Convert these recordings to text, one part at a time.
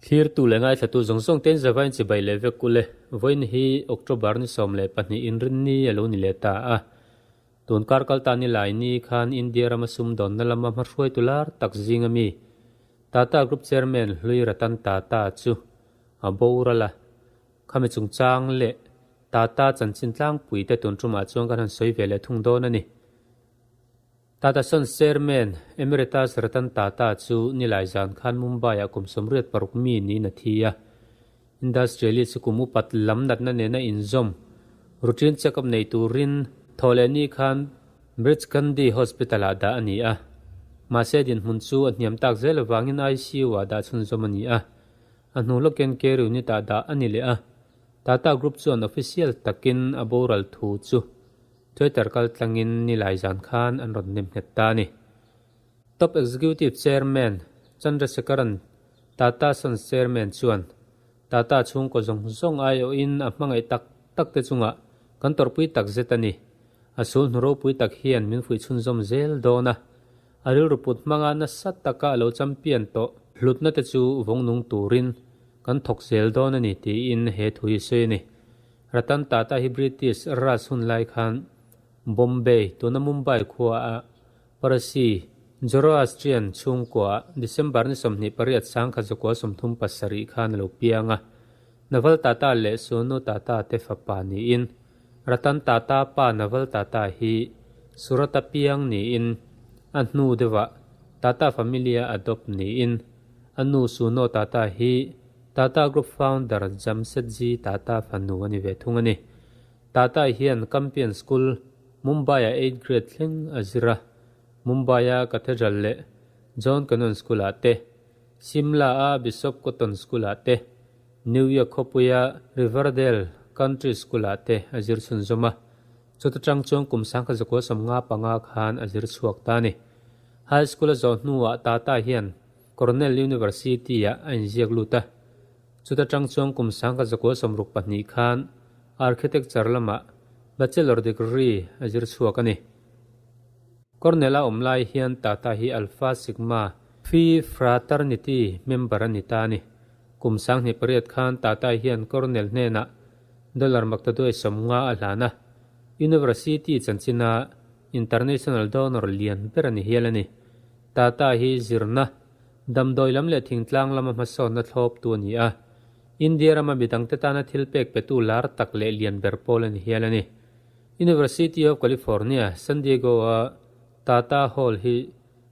Thlirtu leh ngaithlatu zawng zawng tein zavain chibai leh vek ule. Vawiin hi October ni 12 inrinni a lo ni leh ta a. Tun kar kal ta ni lai ni khan India rama sumdawnna lama hmahruaitu lar tak zinga mi Tata Group Chairman Hlui Ratan Tata chu a boral a. Khami chungchang leh Tata chanchin tlangpui te tun tumah chuan kan han sawi ve leh thung dawn a ni. Tata Sons Chairman Emeritus Ratan Tata chu nilai zan khan Mumbai-ah kum 86 mi niin a thi a. Industrialist chu kum upat lam natna nena inzawm routine check-up nei turin thawhlehni khan Brij Gandhi Hospital-ah dah a ni a. Mahse dinhmun chu a hniam tak zel avangin ICU-ah dah chhunzawm a ni a. A hnu lawkin care unit-ah dah a ni leh a. Tata Group chuan official takin a boral thu chu Twitter kal tlangin nilai zan khan an rawn nem nghet ta a ni. Top Executive Chairman Chandrasekaran Tata Sons Chairman chuan Tata chhungkaw zawng zawng aiawhin a hmangaih tak tak te chungah kan tawrhpui tak zet a ni. A sul hnu ropui tak hian min fuih chhunzawm zel dawn a. A rilru put hmanga nasa taka a lo champion tawh hlutna te chu vawng nung turin kan thawk zel dawn a ni tiin he thu hi sawi a ni. Ratan Tata hi British Raj hun lai khan Bombay, tuna Mumbai khuaah Parsi Zoroastrian chhungkuaah December ni 28 1937 khan a lo piang a. Naval Tata leh Sonu Tata te fapa niin Ratan Tata pa Naval Tata hi Surata piang niin a hnu deuhah Tata family-a adopt niin a nu Suno Tata hi Tata Group founder Jamsetji Tata fanu a ni ve thung a ni. Tata hian Campion School, Mumbai-ah eighth grade thleng a zir a. Mumbai-a Cathedral leh John Connon School-ah te, Simla-a Bishop Cotton School-ah te, New York khawpuia Riverdale Country School-ah te a zir chhunzawm a. Chuta tang chuan kum 1995 khan a zir chhuak ta a ni. High School a zawh hnuah Tata hian Cornell University-ah a inziak lut a. Chuta tang chuan kum 1962 khan Architecture lamah Bachelor degree a zir chhuak a ni. Cornell-a awm lai hian Tata hi Alpha Sigma Phi Fraternity member a ni ta a ni. Kum 2008 khan Tata hian Cornell hnenah dollar maktaduai 50 a hlan a. University chanchina International donor lian ber a ni hial a ni. Tata hi zirna, damdawi lam leh thingtlang lama hmasawnna thlawptu a ni a. India rama midangte tana thil pek petu lar tak leh lian ber pawl a ni hial a ni. University of California, San Diego-a Tata Hall hi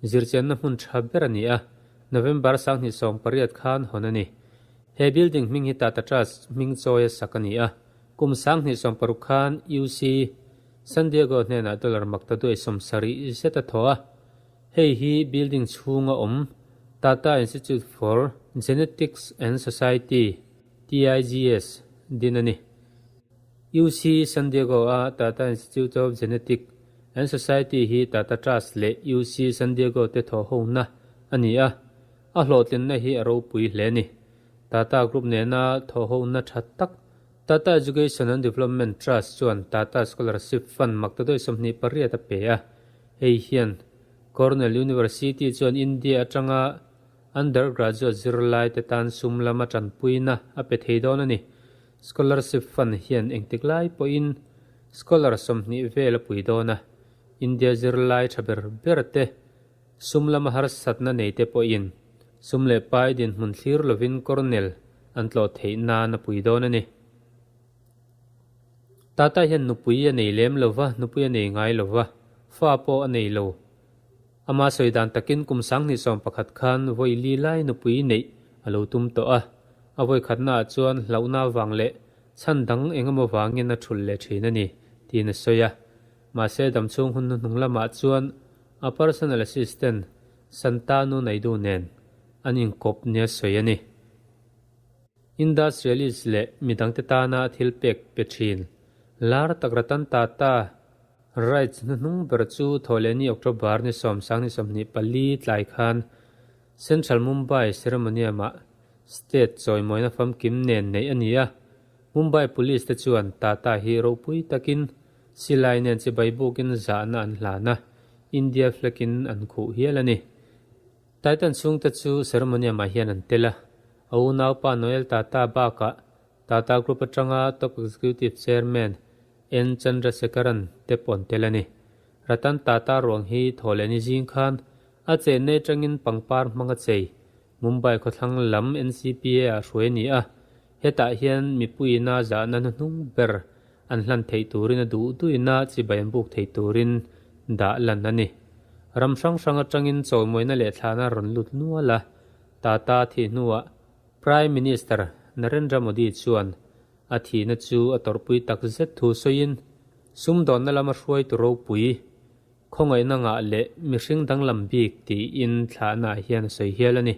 zirchianna hmun tha ber a ni a, November 2018 khan hawn a ni. He building hming hi Tata Trust hming chawi a sak a ni a. Kum 2016 khan UC San Diego hnenah dollar maktaduai 70 zet a thaw a. Hei hi building chhunga awm Tata Institute for Genetics and Society, TIGS, din a ni. UC San Diego a Tata Institute of Genetic and Society hi Tata Trust leh UC San Diego te thawh hona a ni a, a hlawhtlinna hi a ropui hle a ni. Tata Group nena thawh hona tha tak Tata Education and Development Trust chuan Tata Scholarship Fund maktaduai 28 a pe a. Hei hian Cornell University chuan India atanga undergraduate zirlai te tan sum lama tanpuina a pe thei dawn a ni. Scholarship Fund hian engtik lai pawhin scholar 20 vel a pui dawn a. India zirlai tha ber ber te sum lama harsatna nei te pawhin sum leh pai dinhmun thlir lovin Cornell an tlawh theih nan a pui dawn a ni. Tata hian nupui a nei lem lova, nupui a nei ngai lova, fa pawh a nei lo. Ama sawi dan takin kum 2011 khan vawi li lai nupui neih a lo tum tawh a. A vawi khatnaah chuan hlauhna avang leh chhan dang engemaw vangin a thulh leh thin a ni, tiin a sawi a. Mahse damchhung hun hnuhnung lamah chuan a personal assistant Santanu Naidu nen an inkawp nia sawi a ni. Industrialist leh midangte tana thil pek pe thin. Lar tak Ratan Tata Rights hnuhnung ber chu Thawhlehni October ni 10 2024 tlai khan Central Mumbai Ceremonium-ah state chawimawina famkim nen neih a ni a. Mumbai Police te chuan Tata hi ropui takin silai nen chibai bukin zahna an hlan a, India flag-in an khuh hial a ni. Titan chhungte chu ceremonium-ah hian an tel a. A unaupa Noel Tata bakah Tata Group atanga Top Executive Chairman N Chandrasekaran te pawh an tel a ni. Ratan Tata ruang hi thawhlehni zing khan a chenna atangin pangpar hmang a chei. Mumbai khawthlang lam NCPA ah hruai a ni a, hetah hian mipuiina zahna hnuhnung ber an hlan theih turin a duh duhina chibai an buk theih turin dah lan a ni. Ram hrang hrang atangin chawimawina leh thlahna rawn lut nual a, Tata thih hnuah Prime Minister Narendra Modi chuan a thihna chu a tawrhpui tak zet thu sawiin sumdawnna lama hruaitu ropui Khawngaihna ngah leh mihring danglam bik tiin thlahnaah hian a sawi hial a ni.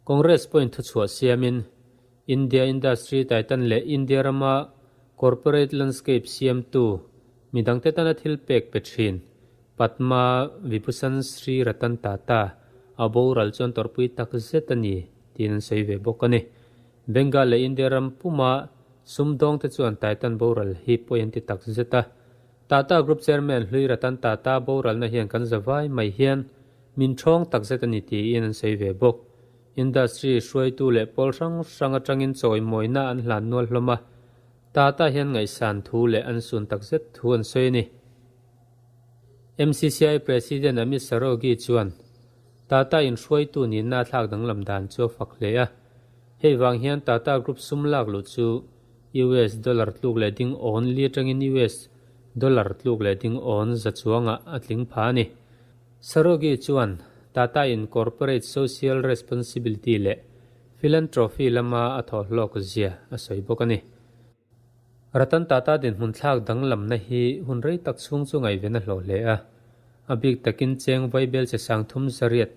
Congress pawhin thuchhuah siamin India Industry Titan leh India rama Corporate Landscape siamtu midangte tana thil pek pe thin Padma Vibhushan Shri Ratan Tata a boral chuan tawrhpui tak zet a ni tiin an sawi ve bawk a ni. Bengal leh India ram puma sumdawngte chuan Titan boral hi pawi an ti tak zet a. Tata Group Chairman hlui Ratan Tata boralna hian kan zavai mai hian min thawng takzet a ni tiin an sawi ve bawk. Industry hruaitu leh pawl hrang hrang atangin chawimawina an hlan nual hlawm a, Tata hian ngaihsan thu leh an sun takzet thu an sawi a ni. MCCI President Amit Sarogi chuan Tata in hruaitu nihna a thlak danglam dan chu a fak hle a, hei vang hian Tata Group sum lak luh chu US dollar tluk leh ding awn li atangin US dollar tluk leh ding awn za chuangah a tling pha a ni. Sarogi chuan Tata in corporate social responsibility leh philanthropy lama a thawh hlawk zia a sawi bawk a ni. Ratan Tata dinhmun thlak danglamna hi hun rei tak chhung chu ngaihven a hlawh hle a. A bik takin cheng vaibel che sangthum zariat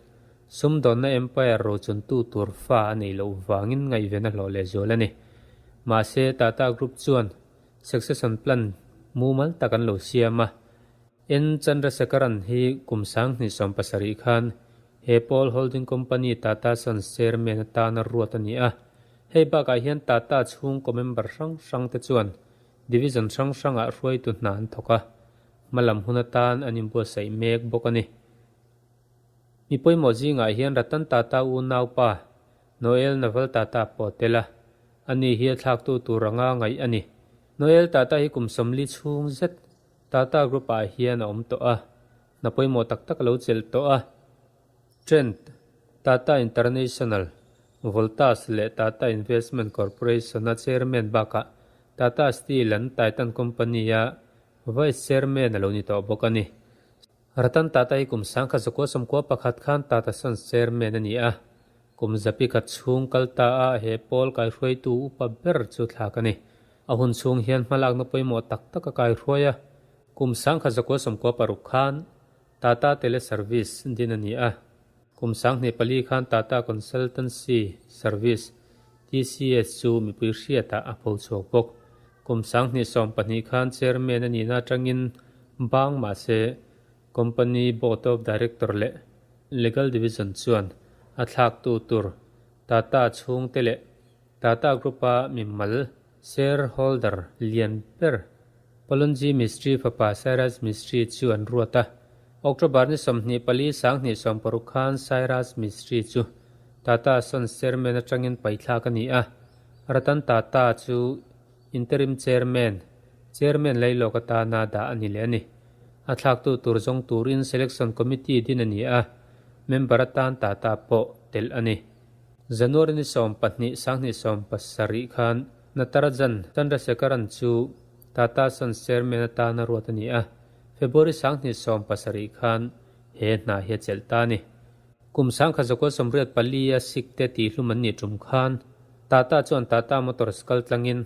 Sumdawnna empire rochuntu tur fa a neih loh vangin ngaihven a hlawh lehzual a ni. Mahse, Tata Group chuan succession plan mumal tak an lo siam a. N Chandrasekaran hi kum 2017 khan he pawl holding company Tata Sons chairman atana ruat a ni a. Hei bakah hian Tata chhungkaw member hrang hrangte chuan division hrang hrangah hruaitu hna an thawk a, hmalam hun atan an inbuatsaih mek bawk a ni. Mi pawimawh zingah hian Ratan Tata unaupa Noel Naval Tata pawh a tel a, ani hi a thlaktu tur anga ngaih a ni. Noel Tata hi kum 40 chhung zet Tata Group-ah hian a awm tawh a, hna pawimawh tak tak a lo chelh tawh a. Trent, Tata International, Voltas leh Tata Investment Corporation-a chairman bakah Tata Steel an Titan Company-a vice chairman a lo ni tawh bawk a ni. Ratan Tata hi kum 1991 khan Tata Sons Chairman a ni a, kum 101 chhung kal ta a he pawl kaihruaitu upa ber chu thlak a ni. A hun chhung hian hmalakna pawimawh tak tak a kaihruai a, kum 1996 khan Tata Tele Service din a ni a, kum 2004 khan Tata Consultancy Service, TCS, chu mipui hriatah a pho chhuak bawk. Kum 2012 khan Chairman a nihna atangin bang mahse Company Board of Director leh Legal Division chuan a thlaktu tur Tata chhungte leh Tata Group-a mimal shareholder lian ber Pallonji Mistry fapa Cyrus Mistry chu an ruat a. October ni 24 2016 khan Cyrus Mistry chu Tata Sons Chairman atangin paithlak a ni a. Ratan Tata chu Interim Chairman, Chairman Lailawk atana dah a ni leh a ni. A thlaktu tur zawng turin Selection Committee din a ni a, member atan Tata pawh telh a ni. January ni 12 2017 khan Natarajan Chandrasekaran chu Tata Sons Chairman atana ruat a ni a, February 2017 khan he hna hi a chelh ta a ni. Kum 1984 a Sikh te tihhlum an nih tum khan Tata chuan Tata Motors kal tlangin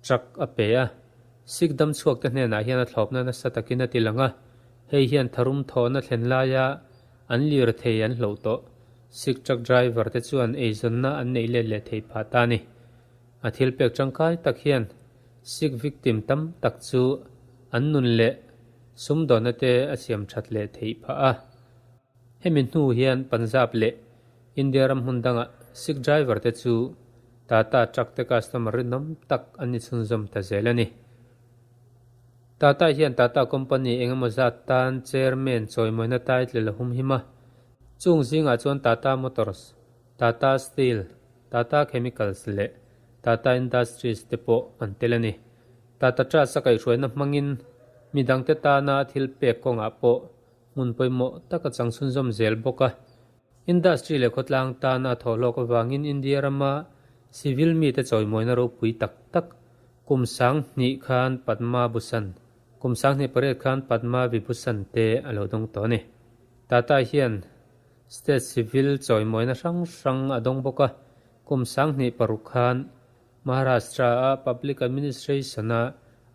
truck a pe a. Sikh dam chhuak te hnenah hian a thlawpna nasa takin a ti lang a, hei hian tharum thawhna thlen laia an lir thei an hloh tawh. Sikh truck driver te chuan eizawnna an neih let leh theih phah ta a ni. A thil pek tangkai tak hian Sikh victim tam tak chu an nun leh sumdawnna te a siam that leh theih phah a. Hemi hnu hian Punjab leh India ram hmun dangah Sikh driver te chu Tata truck te customer rinawm tak an ni chhunzawm ta zel a ni. Tata hian Tata company eng emaw zat tan chairman chawimawina title a humhim a, chung zingah chuan Tata Motors, Tata Steel, Tata Chemicals leh Tata Industries te pawh an tel a ni. Tata Trust a kaihhruaina hmangin mi dangte tana thil pek kawngah pawh hmun pawimawh tak a chang chhunzawm zel bawk a. Industry leh khawtlang tana a thawhhlawk avangin India rama civil mite chawimawina ropui tak tak kum 2000 khan Padma Bhushan, kum 2008 khan Padma Vibhushan te a lo dawng tawh a ni. Tata hian State civil chawimawina hrang hrang a dawng bawk a, kum 2006 khan Maharashtra-a Public Administration-a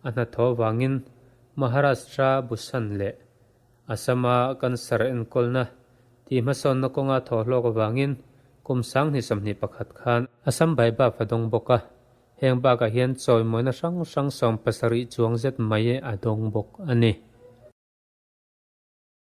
a hnathawh avangin Maharashtra Bhushan leh Assam-a cancer enkawlna tih hmasawnna kawnga thawhhlawk avangin kum 2021 khan Assam Vaibhav a dawng bawk a, heng bakah hian chawimawina hrang hrang 70 chuang zet mai a dawng bawk a ni.